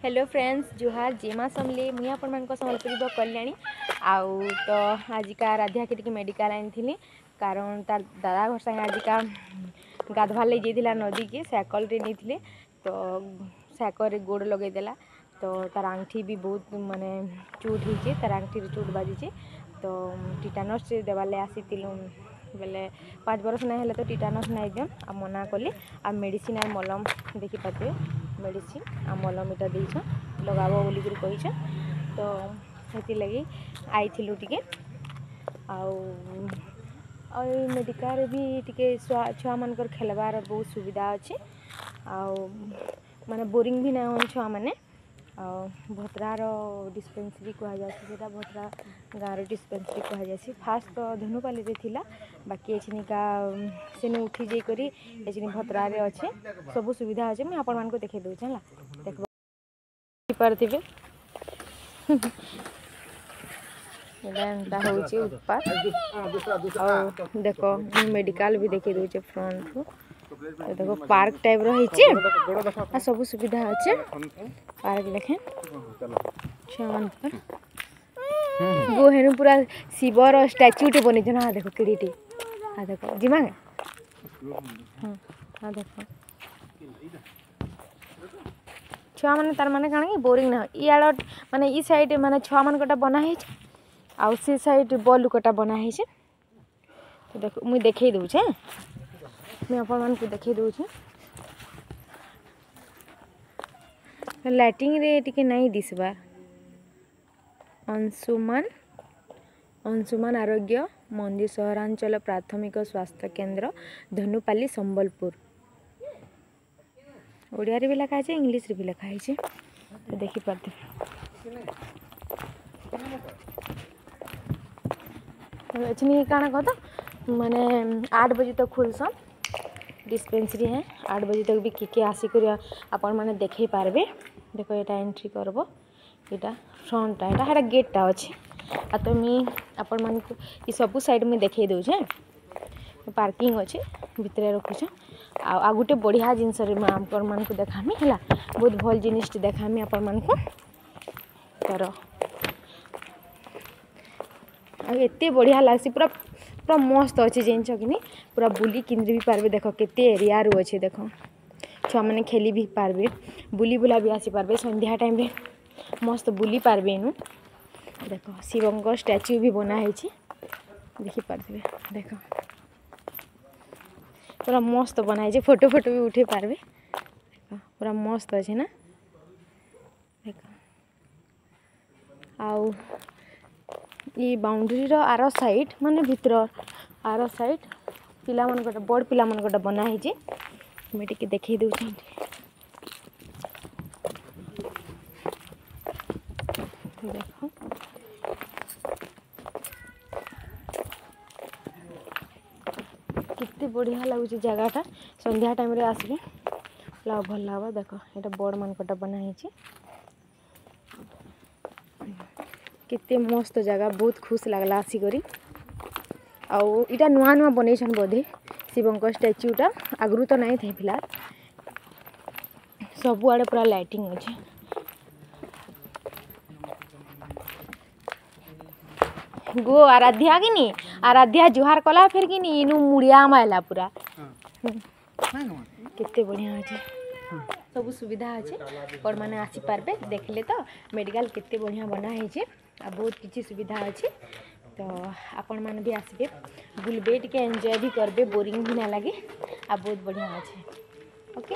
Hello friends जुहार जेमा समले मुई आपण सम्बलपुरी कल्याणी आउ तो आजिका राधिया के टिके मेडिकल आनी कारण तार दादा घर संगे आजिका गाधवार लग जाइला नदी के साइकिल रे नहीं तो साइकिल रे गोड़ लगेदेला तो तार आंगठी भी बहुत माने चोट होइছে तार आंगठी रे चोट बाजिছে तो टीटानस देवार ले आसीतिलु बेले 5 बरस ना हेले तो टीटानस नाई दियन आ मना कली आ मेडिसिन आ मलम देखि पाते मेडिसिन आ मलम इटा देइछ लगाबो बोली करी कहिछ तो सेति लगी आइथिलु टिके आउ और मेडिकल भी टिके छुआ मानकर खेलबार बहुत सुविधा अछि आउ माने बोरिंग भी ना होन छुआ माने भद्रार डिस्पेंसरी कहुची सेटा भद्रा गाँव डिस्पेंसरी कहुची फास्ट तो धनुपाली थिला बाकी एछनिका सेनु उठी जाई एछनी भद्रारे अच्छे सब सुविधा अच्छे मुझे आपण मानक देखे दउछे हला देख पारथिबे एटा होची उत्पात देखो मेडिकल भी देखे दउछे फ्रंट रू देखो पार्क टाइप रही आ सब सुविधा अच्छे पार्क देखे छुआ मानकर गो हेनु पूरा शिवर स्टैच्यू टे बनी ना देखो केडीटी आ देखो जिमा हां हां देखो छुआ माने तार माने काण कि बोरिंग ना इआड़ माने ई साइड माने छुआ मानकटा बना हेछ आ से साइड बॉल कटा बना हेछ तो देखो मुई देखै दउछे मैं आपण मानकु देखै दउछे लाइटिंग रे टिके नहीं दिसबा अंशुमान अंशुमान आरोग्य मंदिर सहरांचल प्राथमिक स्वास्थ्य केंद्र धनुपाली संबलपुर ओडिया रे भी लिखा है इंग्लिश रे भी लिखा है तो देखि पारते एछनी काଣା कह तो माने 8 बजे तक खुलसन डिस्पेंसरी है 8 बजे तक भी के आसिक आपण मैंने देखे पारे देखो यहाँ एंट्री करब यहाँ फ्रंटा यहाँ हेटा गेटा अच्छे आ तो मुई आपण मानक ये सब साइड मुई देखे दउछे पार्किंग अच्छे भितर रखुचे आ गोटे बढ़िया जिनस आपण मानक देखामी है बहुत भल जिनिस देखामी आपण मानक तर एते बढ़िया लागसी पूरा पूरा मस्त अच्छे जिनस कि पूरा बुली किंद्री भी पारे देख केते एरिया रु अच्छे देखो छुआ मैंने खेली भी पारे बुली बुला भी आसी पारे सन्ध्या टाइम रे मस्त बुली पारे इनु देखो शिवंग स्टैच्यू भी बना है देखी पारे देखो पूरा मस्त बना है फोटो फोटो भी उठे पारे देखो पूरा मस्त अच्छे ना देखो आउ ये बाउंड्री are side माने भितर are side पिला मानकटा बड़ पिला मानकटा बना हेछि मुई टिके देखै दउछि देखो केते बढ़िया लागुଛି जगहटा संध्या टाइम रे आसबे ला भल लागबा देखो एटा बड़ मानकटा बना हेछि केते मस्त जगह बहुत खुश लागला आसिकरी आउ इटा नुआ नुआ बनैछन बोधे शिवंक स्टैच्यूटा आगरू तो नहीं थे फिलहाल सब आड़े पूरा लाइटिंग अच्छे गो आराध्या कि नी आराध्या जुहार कला फिर कि नी इनु मुड़िया माइला पूरा केते बढ़िया अच्छे सब सुविधा अच्छे पर माने आसी पारबे देखले तो मेडिकल केते बढ़िया बना हेছে आ बहुत किछि सुविधा अच्छे तो आपण मान भी आसबे बुलबे टिके एंजॉय भी करबे बोरिंग भी ना लगे आ बहुत बढ़िया अच्छे ओके।